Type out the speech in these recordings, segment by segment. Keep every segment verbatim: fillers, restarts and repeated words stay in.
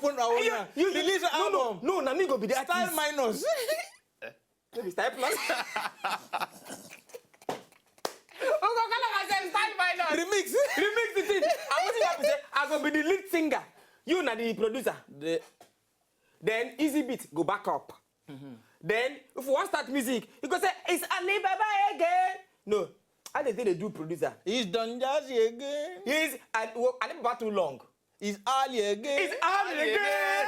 Open our own. You, you, you, release no, no, album. No, na me go be the artist. Style minus. No be style plus. Ogo kala myself style minus. Remix. Remix the thing. I want to say I go be the lead singer. You na the producer. The Then Easy Beat go back up. Then if we wan start music, you go say it's Alibaba again. No, I dey think dey do producer. He's done jazzy again. He's and well, Alibaba too long. It's Ali again. It's Ali again.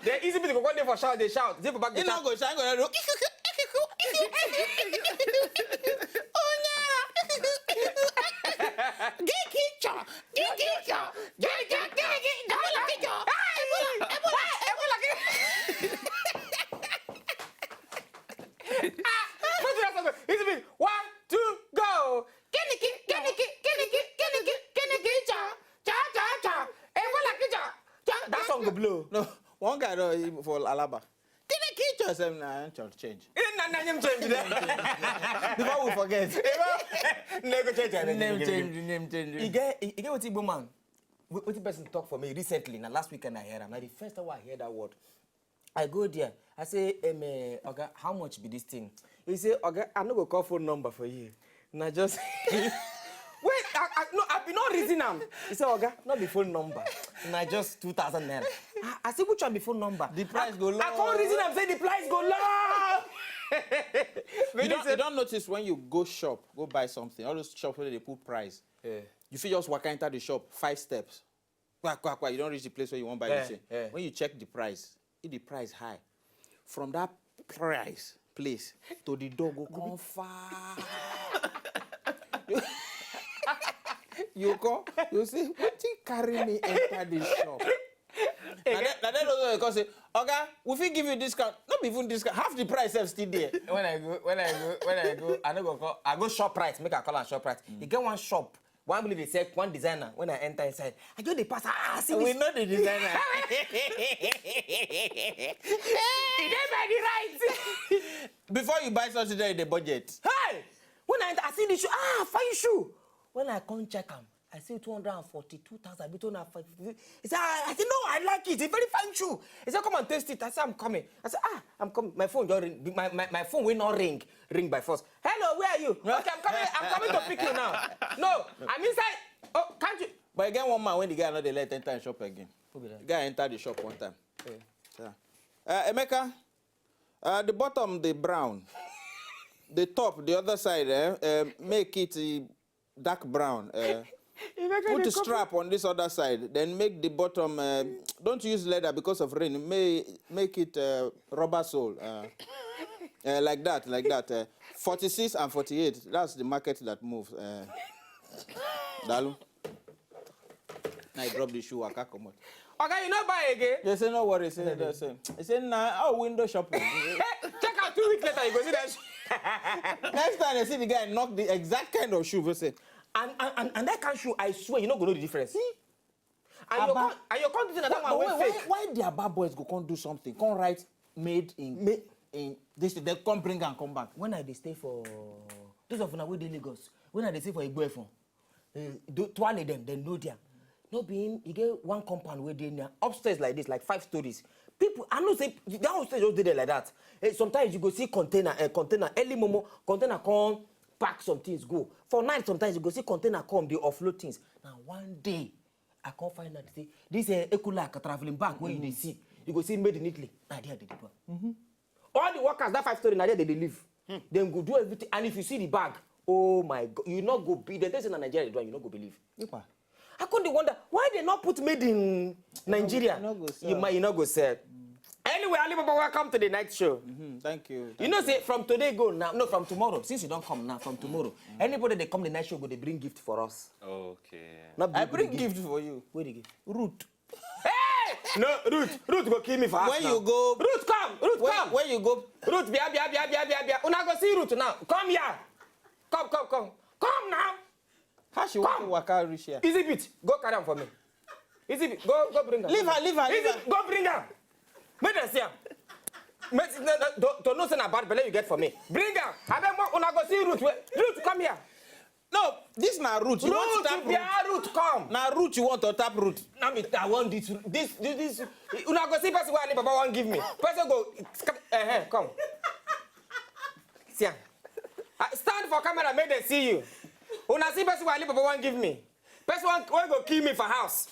Then Easy Beat go come dey for shout, dey shout. Dey for back dey shout. He no go shine, go do. Gigi chop. Gigi chop. Gigi, gigi, gigi. Ebola, Ebola, Ebola, Ebola. Ah, go to that song. Easy Beat. One, two, go. Kiniki, kiniki, kiniki, kiniki, kiniki, cha, cha, cha, cha. Ebola, kicha, cha, cha, cha. That song go blow. No, one guy don for Alaba. Kiniki cha sef na church change. Eh, na na name change there. Before we forget. Nego change. Name change, name change. E get, e get wetin Igbo man, wetin person talk for me recently. Na last weekend I hear am. Na the first time I hear that word. I go there. I say, um, eh, Oga, how much be this thing? He say, Oga, I no go call phone number for you. Na just wait, I, I, no, I be not reason am. He say, Oga, not be phone number. Na just two thousand naira. I, I say, which one be phone number? The price go low. I come reason am say the price go low. You don't, you don't notice when you go shop, go buy something, all those shops where they put price. Yeah. You fit just waka enter the shop, five steps. Kwa, kwa, kwa, you don't reach the place where you want buy the thing. Yeah. When you check the price, if the price high, from that price place to the door go come far. You come, you say, wetin carry me enter this shop? Na then, na then those ones come say, Oga, we fit give you discount. No be even discount, half the price sef still there. When I go, when I go, when I go, I no go call, I go shop price, make I call am shop price. Mm. E get one shop, one believe dey sell one designer. When I enter inside, I just dey pass. Ah, see we this. We know the designer. E dey by the right. Before you buy something, there is the budget. Hey! When I enter, I see the shoe. Ah, fine shoe. When I come check am, I see two hundred and forty-two thousand. Between na five. He said, I, I said, no, I like it. It's a very fine shoe. He said, come and taste it. I said, I'm coming. I said, ah, I'm coming. My phone just ring. My, my, my phone will not ring. Ring by force. Hello, where are you? Okay, I'm coming. I'm coming to pick you now. No, I'm inside. Oh, can't you? But again, one man when the guy no dey let enter shop again. Who be that? The guy enter the shop one time. Yeah. Uh, Emeka, uh, the bottom the brown, the top the other side, eh, uh, make it uh, dark brown. Uh, put a strap on this other side, then make the bottom. Uh, don't use leather because of rain. May make it uh, rubber sole, uh, uh, like that, like that. Uh, forty-six and forty-eight. That's the market that moves. Uh, Dalu. Now I drop the shoe, I can't come out. Oga, you no buy again? They say no worry. Say they say. He say na our window shopping. Check out two weeks later, you go see that. Next time I see the guy knock the exact kind of shoe, we say. And and and, and that kind of shoe, I swear you no go know the difference. And you come and you come do that one. Why why the Aba boys go come do something? Come write made in made in this. They come bring and come back. When I dey stay for those of una wey dey Lagos, when I dey stay for Igbo Efon, uh, Tuale dem, dem know there. No be him, e get one compound wey dey near upstairs like this, like five stories. People, I know say that upstairs just dey there like that. Eh, sometimes you go see container, uh, container early momo, container come pack some things go. For night, sometimes you go see container come dey offload things. Now one day, I come find out say this uh, Ekulaka traveling bag wey you dey see, you go see made in Italy. Na there they dey buy. All the workers that five story na there they dey live. Dem go do everything, and if you see the bag, oh my God, you no go be. Dem tell say na Nigeria dey do am, you no go believe. I come dey wonder why they not put made in Nigeria. You no go sell. You might, you no go sell. Anyway, Alibaba, welcome to the night show. Thank you. You know say from today go now, no, from tomorrow, since you don't come now, from tomorrow, anybody they come the night show go they bring gift for us. Okay. Not I bring gift for you. Where the gift? Root. Hey! No, Ruth, Ruth go kill me for house. When you go, Ruth, come, Ruth, come. When you go, Ruth, bia, bia, bia, bia, bia, bia. Una go see Ruth now. Come here. Come, come, come. Come now. How she want to work out reach here? Easy Beat, go carry am for me. Easy Beat, go, go bring am. Leave her, leave her, leave her. Go bring am. Make dem see am. Make, no, no, to, to know say na bad belle you get for me. Bring am. Abeg, mo, una go see Ruth. Wait. Ruth, come here. No, this na root. You want Root, to tap Bia, root? Root, come. Na root you want to tap root. Now me, I want this, this, this, this. Una go see person wey Alibaba wan give me. Person go, uh, come. See am. I stand for camera, make dem see you. Una see person wey Alibaba wan give me. Person wan, wey go kill me for house.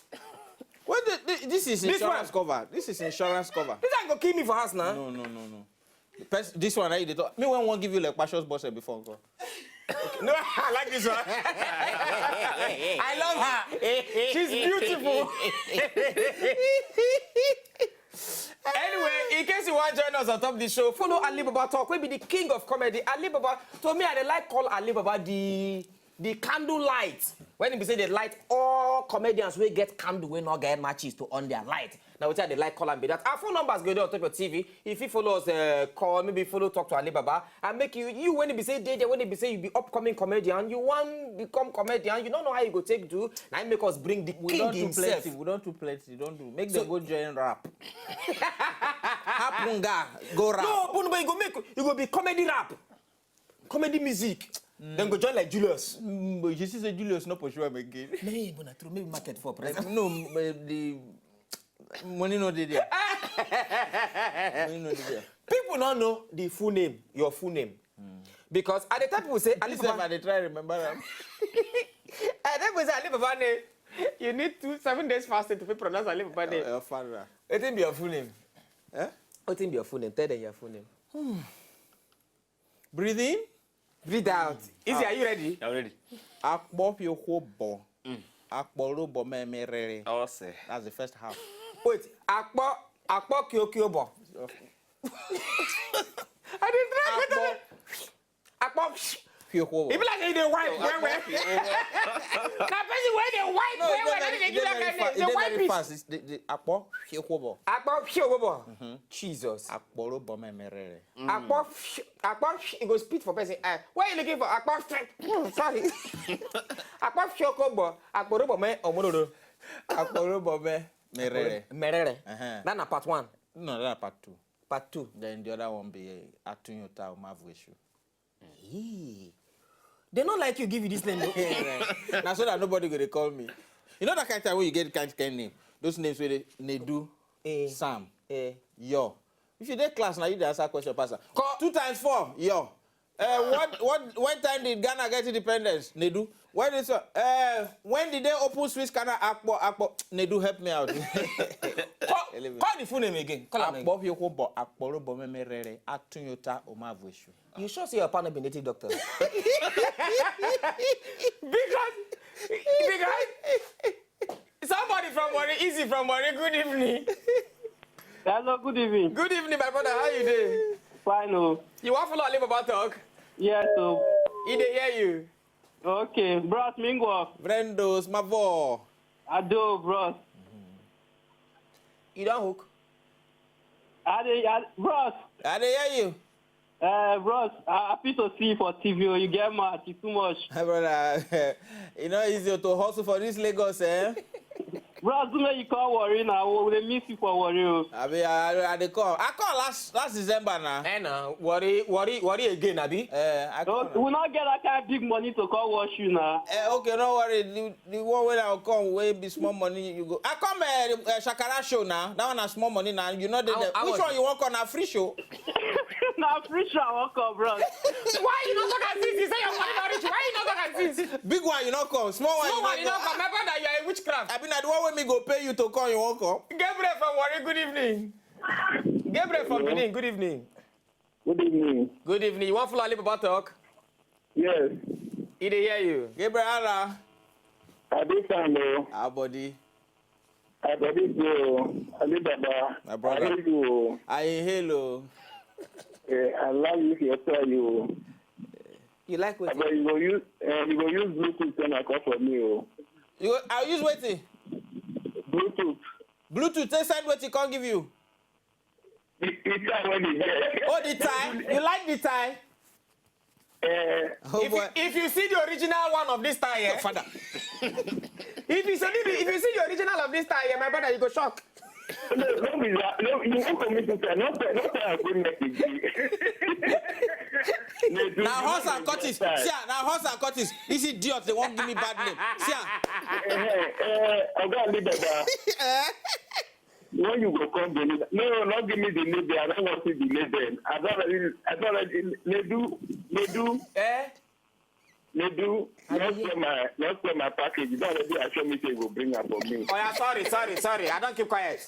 Well, the, the, this is This insurance one. Cover. This is insurance cover. This one go kill me for house now. No, no, no, no. The pers- this one, I dey talk. Me when wan give you like passion boss before, uncle. No, I like this one. I love her. She's beautiful. Anyway, in case you wan join us on top the show, follow Alibaba Talk, wey be the king of comedy. Alibaba, to me, I dey like call Alibaba the the candle light. When e be say dey light all comedians wey get candle wey no get matches to on their light. Na wetin I dey like call am be that. Our phone numbers go dey on top your T V. If you follow us, uh, call, maybe follow, talk to Alibaba, and make you, you when e be say dey there, when e be say you be upcoming comedian, you wan become comedian, you no know how you go take do. Na im make us bring the We king don do himself. Plenty. We don do plenty. Don't do. Make So- them go join rap. Hapunga, go rap. No, but, but you go make, you go be comedy rap, comedy music. Then go join like Julius. Mm, but you see, say Julius no pursue am again. No, but na true. Maybe market for Eh, present. no, eh, the money no dey there. Money no dey there. People no know the full name, your full name. Because at the time people say This time I Alibaba, dey try remember am. at the time people say Alibaba name, you need two seven days fasting to fit pronounce Alibaba name. Eh, Father. Wetin be your full name? Eh? Wetin be your full name? Tell them your full name. Breathe in. Breathe out. Easy, are you ready? I'm ready. Akpọpiokwobo. Akpọrọbọ memerere. Ose. That's the first half. Wait, akpọ akpọ kiokiobo. I dey try get it. Akpọ. Piokwobo. E be like say you dey wipe well well. Na person wey dey wipe No, well e dey well, na very, dey e give dey that very kind fast. name. E Dey dey wipe very it. Fast. It's the, the akpọpiokwobo. Akpọ kiokiobo. Jesus. Akpọrọbọ memerere. Akpọ, akpọ, e go spit for person eye. What are you looking for? Akpọ, sorry. Akpọ fiokiobo, akpọrọbọ me omororo. Akpọrọbọ memerere. Merere. Uh-huh. That na part one. No, that's part two. Part two. Then the other one be Atunyota Omavueshu. Hey. They no like you give you this name. No? Na so that nobody go dey call me. You know that kind of time when you get kind kind name. Those names wey dey Nedu, Eh. Sam, Eh. Yo. If you dey class now, you dey answer question pass am. Co- Two times four, Yo. Uh, what what what time did Ghana get independence? Nedu. When is uh, when did they open Swiss Canal? Akpo Akpo. Nedu, help me out. Call, call the full name again. Call am again. Akpọpiokwobo, Akpọrọbọ memerere, Atunyota Omavueshu. You sure say your partner be native doctor? Because because somebody from Warri, Easy from Warri, good evening. Hello, good evening. Good evening, my brother. How you dey? Fine, oh. You wan follow Alibaba talk? Yes, oh. He dey hear you. Okay, bros, Mingo. Brendos, Mavo. Ado, bros. You don hook? I dey, I, bros. I dey hear you. Uh, bros, I happy to see you for T V. Oh, you get mad. It's too much. My brother, you know easy to hustle for this Lagos, eh? Bros, do make you come Warri now. We dey miss you for Warri, oh. I mean, I, I, I dey come. I come last last December now. Eh, na Warri, Warri, Warri again, abi? Eh, I No, come. we not get that kind of big money to come watch you now. Eh, okay, no worry. The, the one wey I come wey be small money you go. I come uh, uh, Shakara show now. That one na small money now. You know the, I- the- I which was- one you wan come na free show? Na free show I wan come, bros. Why you no talk as this? You say your money no reach. Why you no talk as this? Big one you no come. Small one No you one, you no no come. Come. My brother, you are a witchcraft. I be na the one wey me go pay you to come you wan come. Gabriel from Warri, good evening. Gabriel from Benin, good evening. Good evening. Good evening. You wan follow Alibaba talk? Yes, He dey hear you. Gabriel Ara. I dey fine o. Our body. I body dey o. Alibaba. My brother. I hear you o. I inhale o. Eh, I love you for your style o. You like I wetin? bet you go use, uh, you go use Bluetooth when I call for me o. You go, I use wetin? Bluetooth. Bluetooth take send wetin come give you. The, the time when you get. Oh, the tie. You like the tie? Uh, Oh If boy. you, if you see the original one of this tie, eh? Father. If you see the, if you see the original of this tie, eh, my brother, you go shock. No, no be that. No, you won't commit suicide. No, sir, no, sir, I go next again. They do Na the horse thing and Curtis. that See, ah, na horse and Curtis. This idiot, they won't give me bad name. See, ah. Eh, eh, Oga Alibaba, Eh? when you go come Benin, no, not give me the label. I don't want to see the label. I don't already, I don't already, Nedu, Nedu, Eh? Nedu, I not dey sell my, not sell my package. You don't already assure me say you go bring am for me. Oh yeah, sorry, sorry, sorry. I don't keep quiet.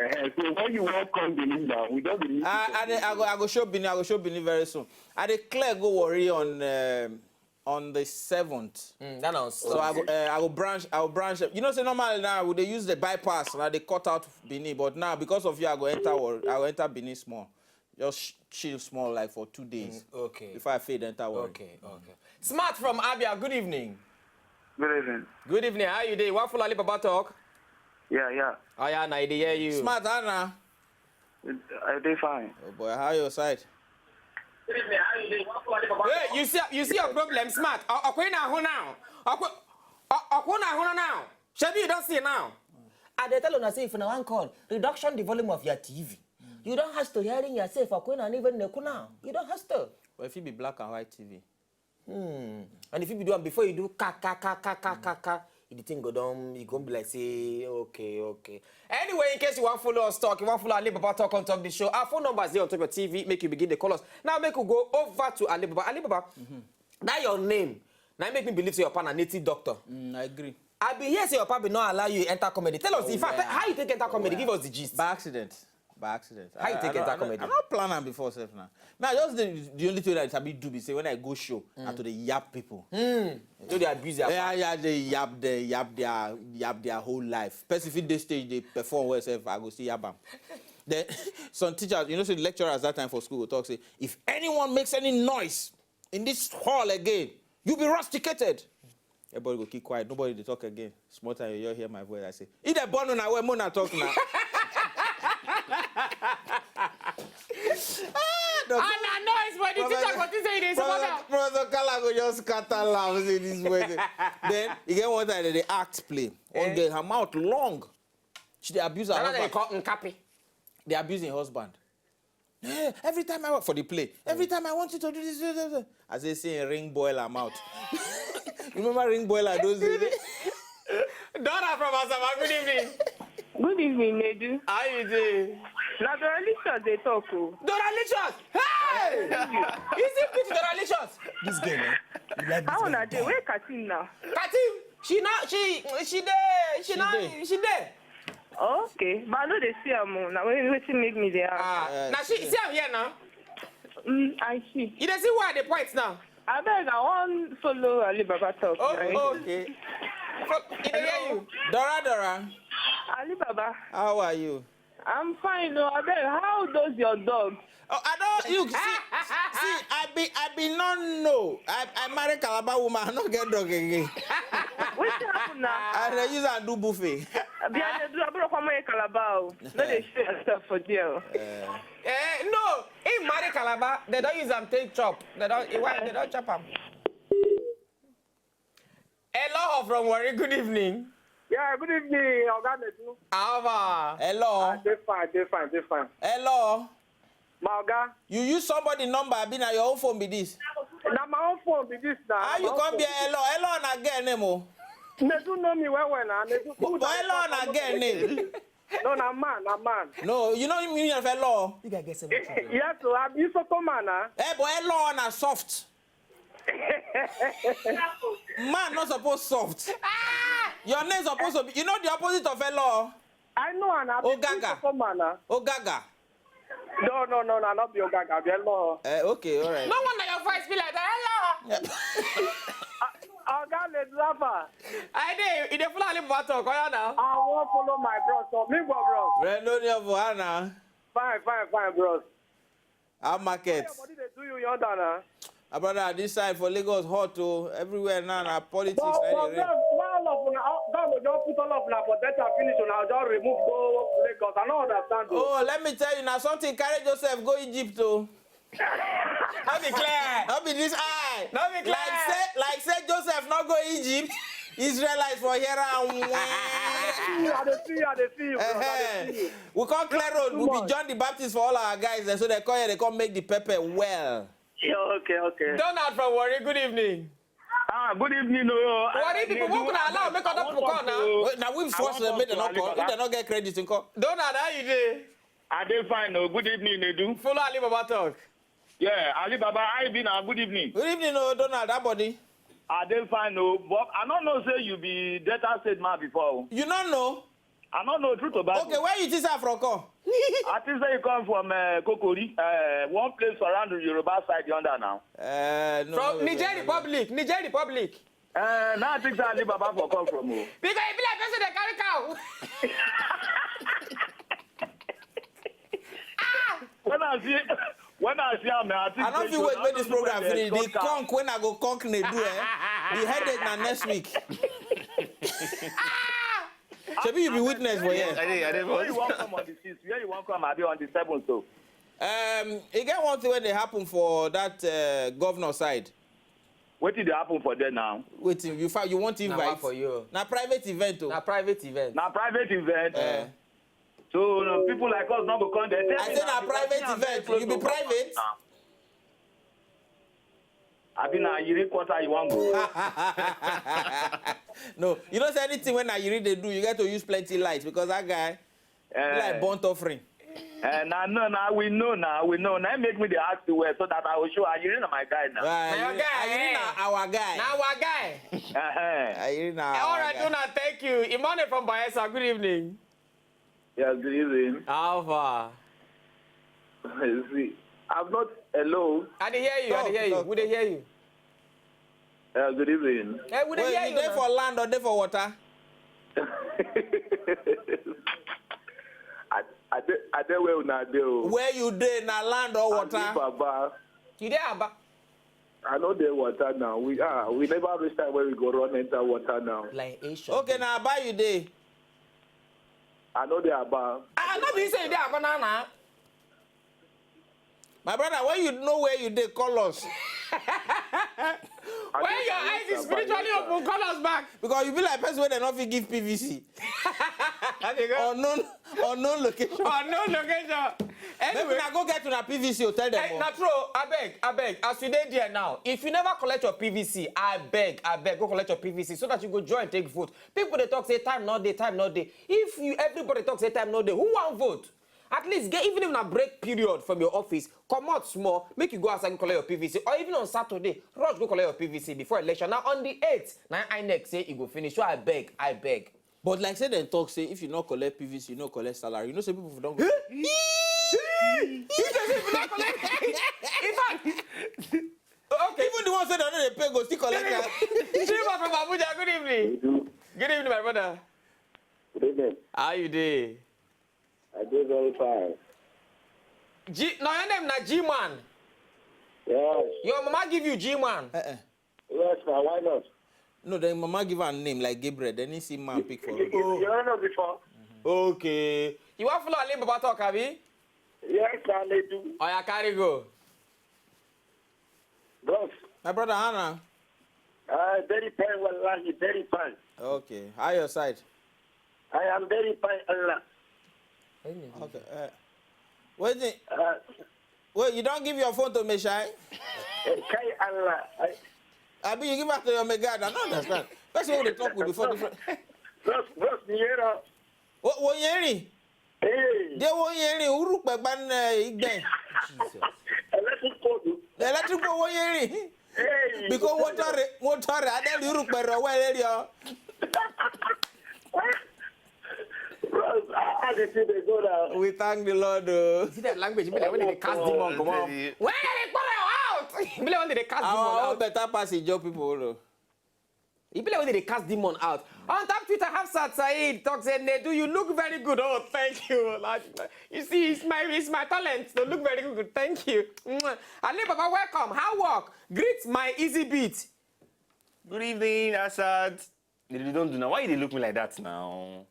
Eh, so when you want come Benin now, we don't be meeting I, for I, dey- I go, I go show Benin. I go show Benin very soon. I dey clear go Warri on um, on the seventh. Mm, that was So I go, uh, I go branch, I go branch. You know, say normal now we dey use the bypass. Now they cut out Benin, but now because of you, I go enter Warri. I go enter Benin small. Just sh- chill small, like for two days Okay. before I fade enter Warri. Okay, okay. Smart from Abia, good evening. Good evening. Good evening. How you doing? What for Alibaba talk? Yeah, yeah. Oh yeah, now I dey hear you. Smart, Anna. I dey fine. Oh boy, how your side? Hey, you see, you see your problem, smart. Okwe na who now? Okwe, Okwe na who now? Shebi you don't see now. I dey tell una say if una wan call, reduction the volume of your T V. You don't have to hearing yourself. Okwe na even neku now. You don't have to. Well, if you be black and white T V. Hmm. And if you be doing before you do ka ka ka ka ka ka ka, the thing go down. You gonna be like say okay, okay. Anyway, in case you want follow us talk, you want follow Alibaba talk on top of the show. Our phone numbers there on top of your T V. Make you begin to call us now. Make you go over to Alibaba. Alibaba, that your name. Now make me believe say your partner native doctor. Mm, I agree. I be here say your papa no allow you enter comedy. Tell us, in fact, Well, how you take enter comedy? well. Give us the gist. By accident. By accident. How you I- take I don't- enter I don't- comedy? I don't plan am before, sef now. Now just the, the only thing that I sabi do be say when I go show, I to dey yap people. No, they abuse your Yeah, papa. yeah, they yap, they yap their yap their whole life. Person fit dey stage, they perform well, sef, I go see yap am. Then some teachers, you know, say lecturers that time for school go talk say, if anyone makes any noise in this hall again, you'll be rusticated. Everybody go keep quiet. Nobody dey talk again. Small time you hear my voice, I say, if they born una well, make una talk now. Ah, And I know it's when the teacher go think say you dey support Professor, am. Professor Kala go just scatter laugh say this way. Then you get one time they dey act play. One Eh. girl, her mouth long. She dey abuse her That's why they husband. Call Nkapi. They abuse her husband. Eh, every time I for the play, every time I want you to do this, this, this, this. I say, see, ring boiler mouth. You remember ring boiler those days? Dora from Asaba, good evening. Good evening, Nedu. How you doing? Na Doralicious dey talk o. Doralicious! Hey! Is it good Doralicious? This girl, eh? You like this How girl? una dey? Where Katim now? Katim, she not, she, she dey, she not, dey. She dey. Okay, but I no dey see am o. Na wetin wetin make me dey ask. Ah, Uh, now she, see am here now. Mm, I see. You dey see why the points now? Abeg, I wan follow Alibaba talk. Oh, Right? Okay. So, you dey hear you? Dora, Dora, Alibaba, how are you? I'm fine o. Abeg, how does your dog? Oh, I don't. You see, see, I be, I be not know. I, I marry Calabar woman. I not get dog again. Wetin happen now? I dey use and do buffet. Bia dey do aburo kwamo e Calabar o. No dey show yourself for there o. Eh, no. He marry Calabar. They don't use am take chop. They don't. He wife. They don't chop am. Hello from Warri. Good evening. Yeah, good evening, Oga Nedu. Ava. Hello. I dey fine, dey fine, dey fine. Hello. My Oga, You use somebody number, abi na your own phone be this? Na my own phone be this now. How you come be hello? Hello na girl name o. Nedu know me well well na. Nedu. But hello na girl name. No, na man, na man. No, you know me of hello. You gotta get seven children. Yes, so I be so come man na. Eh, but hello na soft. Man not supposed soft. Your name supposed to be. You know the opposite of hello. I know and I be Ogaga. so come man na. Ogaga. No, no, no, no, not be Ogaga, be hello. Eh, okay, all right. No wonder your voice be like that. Hello. Oga Nedu Alpha. I dey. You dey follow Alibaba talk. Oya now. I wan follow my bros. So me go, bros. Brandon for Anna. Fine, fine, fine, bros. Our market. Your body dey do you yonder na. My brother, this side for Lagos hot o. Everywhere now na politics. But Na for dey them, reign. why all of una, God go just put all of una for better finish, una just remove go Lagos. I no understand o. Oh, let me tell you now something. Carry Joseph go Egypt o. No be clear. No be this eye. No be clear. Like say, like say Joseph not go Egypt. Israelites for here and when. I dey see you, I dey see you, bros. I dey see you. We come clear road. Too We be much. John the Baptist for all our guys. Dem so they come here, they come make the pepper well. Yeah, okay, okay. Donald from Warri, good evening. Ah, good evening, oh. Warri people, make una allow make other people come now. Wait, now we first uh, make them not call. If they not get credit, you call. Donald, how you dey? I dey fine, oh. Good evening, Edu. Follow Alibaba talk. Yeah, Alibaba, I be now. Good evening. Good evening, oh Donald, that body. I dey fine, oh. But I don't know say you be Delta State man before. Oh. You don't know? I don't know truth about. Okay, where you think from come? I think say you come from uh, Kokori, uh, one place around the Yoruba side yonder now. Uh, no, From no, no, Niger no, no. Republic, Niger Republic. Uh, now I think say Alibaba for come from. Oh. Because e be like person dey carry cow. When I see when I see am, I think I don't say feel you wait know when this people program dey finish. The short cap. Conk when I go Conk they do eh. The headache na next week. Shebi you be witness for here. I dey, I dey Where you vote. wan come on the sixth? Where you wan come? I be on the seventh. So Um, e get one thing when they happen for that uh, governor side. wetin dey happen for there now? Wait, you fa- you want Na invite? wa for you. Na private event o. Na private event. Na private event. Eh. So no, people like us no go come there. Tell I me say now, na because private me, I'm event. very You be close to private. Abi na Yiri quarter you wan go? No, you know say anything when na Yiri dey do, you get to use plenty light because that guy Eh, like burnt offering. eh, na no, na we know, na we know. Na make me dey ask you well so that I will show Ayiri na my guy now. Right. Na your guy, Ayiri eh? na our guy. Na our guy. Uh-huh. Ayiri na All our right, guy. Donald, thank you. Imane from Bayelsa, good evening. Yes, good evening. How far? You see, I'm not. Hello. I dey hear you. I Talk, dey hear you. talk, We dey hear you. Uh, good evening. Hey, we dey Wait, hear you you. dey Now. For land or dey for water? I I dey I dey where una dey o. Where you dey na land or water? Baba. You dey Aba? I know the water now. We ah we never reach time where we go run enter water now. Like Asian. Okay, na Aba you dey. I know the Aba. I no be say you dey Aba now now. My brother, when you know where you dey, call us. When your eyes is spiritually open, call us back. Because you be like person wey dem no fit give P V C. I dey go. Unknown, unknown location. Unknown location. Make Anyway, una go get una P V C o, tell them. eh, O. Na true. Abeg, abeg. As you dey there now, if you never collect your P V C, abeg, abeg, go collect your P V C so that you go join take vote. People dey talk say time no dey, time no dey. If you everybody talk say time no dey, who wan vote? At least get even if na break period from your office, comot small, make you go outside go collect your P V C, or even on Saturday, rush go collect your P V C before election. Na on the eighth na INEC say e go finish. So I beg, I beg. But like say dem talk say if you no collect P V C, you no collect salary. You know say people don go. In fact, okay. Even the ones wey dem no dey pay go still collect am. Chima from Abuja, good evening. Good evening, my brother. Good evening. How you dey? I dey very fine. G, no, your name na G man. Yes. Your mama give you G man. Eh, eh. Yes, na why not? No, then mama give her name like Gabriel. Then he see man pick for You, road. you, you don't know before? Okay. You wan follow Alibaba talk, abi? Yes, I dey do. Oya, carry go. Bros, My brother Hannah. uh, very fine, wallahi, very fine. Okay, how your side? I am very fine, Allah. Okay. Uh, wait, Uh, wait, you don't give your phone to Meshai? eh, Kai Allah. I, Abi, you give back to your megad. I don't understand. Person wey dey talk with before different. bros, bros, Niera. Wo wo yeri. Hey, De wo yeri. Uru pegban igbe. electric code. The electric wo yeri. Hey, Because water re- water re- I tell you uru pegban wo yeri o. Bros, I, I dey see the go now. We thank the Lord o. See that language, be like when they cast demon, come on. Where they put out? Be like when they cast demon Our own out. Better pass Ijo people o. E be like when they cast demon out. On top Twitter, Hafsat Saeed talks say, "Nedu, you look very good." Oh, thank you. Like, you see, it's my it's my talent to look very good. Thank you. Mwah. Ali Baba, welcome. How work? Greet my easy beat. Good evening, Asad. You don't do now. Why you dey look me like that now?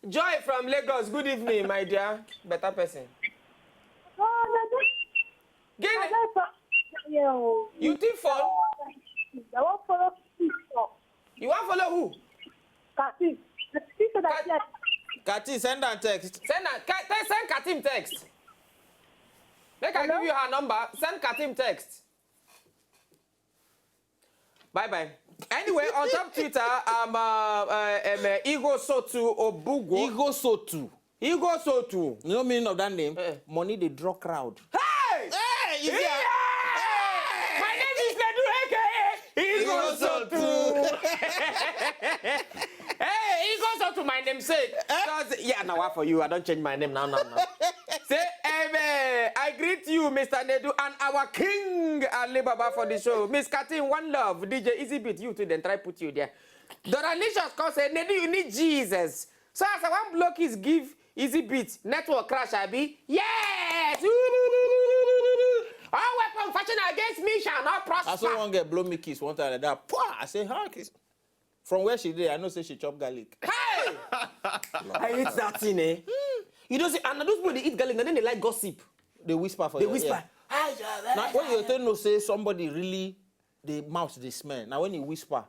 Joy from Lagos. Good evening, my dear. Better person. Oh, na just Gini, na just for yeah, oh. You thief phone? I wan follow Kasim talk. You wan follow who? Kasim. Kasim say that yes. Kati, send am text. Send a, Ka- te- send Katim text. Make I give you her number. Send Katim text. Bye bye. Anyway, on top Twitter, um, uh, uh, um, uh, Igo Sotu Obugo. Igo Sotu. Igo Sotu. You know meaning of that name? Eh. Money dey draw crowd. Hey! Hey, you see am? Yeah! My name is Nedu, A K A Igo Sotu. Hey, Igo Sotu, my namesake. Because, yeah, now what for you? I don't change my name now, now, now. Say, amen. I greet you, Mister Nedu, and our king, Alibaba, for the show. Miss Katin, one love. D J Easy Beat, you too, then try put you there. Doranicious come say, Nedu, you need Jesus. So as I wan blow kiss give Easy Beat, network crash, abi? Yes! All weapon fashioned against me shall not prosper. I saw one girl blow me kiss one time like that. Pwah! I say, "How kiss?" From where she dey, I know say she chop garlic. Hey! I hate that thing, eh? You know, see, and those people, they eat garlic, and then they like gossip. They whisper for They your whisper. ear. "Hi, Java." Now, when you take know say somebody really, the mouth dey smell. Now, when you whisper,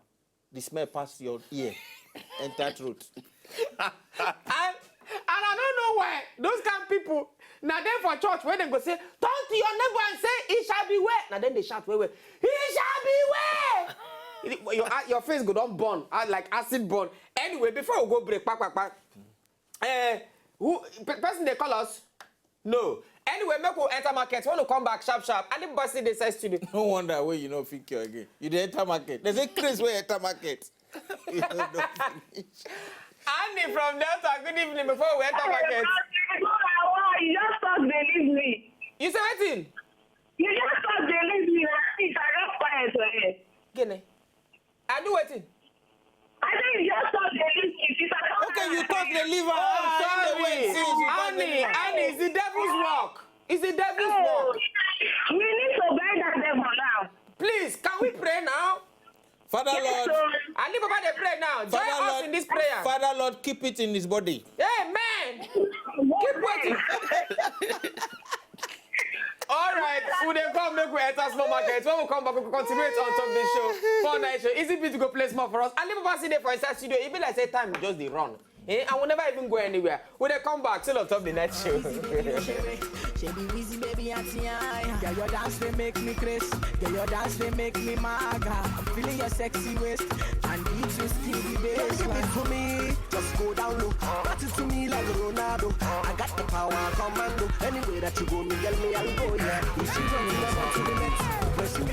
the smell pass your ear, enter throat. And, and I don't know why those kind people, now then for church, when they go say, "Turn to your neighbor and say, 'It shall be well.'" Now then they shout, "Well, well, it shall be well." Your, your face go don burn, ah, like acid burn. Anyway, before we go break, pack, pack, pack. Eh, who, pe-, person they call us? No. Anyway, make we enter market. When we come back, sharp, sharp. And the boss dey inside studio. No wonder where you know fit cure again. You dey enter market. They say Chris wey enter market. You know, don't finish. Annie from Delta, good evening. Before we enter market. You just talk, they leave me. You say wetin? You just talk, they leave me. I just quiet for here. Gini. I do wetin? I think you just talk, they leave me. Sister, don't Okay, you talk, they leave her. Oh, Ah, sorry. Anyway, since you talk, Annie, they leave her. Annie, it's the devil's work. It's the devil's No. work. We need to bind that devil now. Please, can we pray now? Father Yes, Lord, sir. Annie, Baba, they pray now. Join Father us Lord, in this prayer. Father Lord, keep it in his body. Amen. Keep waiting. All right, we dey come make we enter small market. When we come back, we continue on top the show. Four night show. Easy Beat go play small for us. And Baba sit there for inside studio. E be like say time just dey run. Eh, and we never even go anywhere. We dey come back still on top the night show. Shebi Wizzy baby auntie I. Yeah, your dance they make me craze. Yeah, your dance they make me maga. I'm feeling your sexy waist and beat you skinny bass. Give it to me, just go down low. Pass it to me like Ronaldo. I got the power commando. Anywhere that you go, me girl, me I'll go. Yeah, if she run to the left, to the left, press it.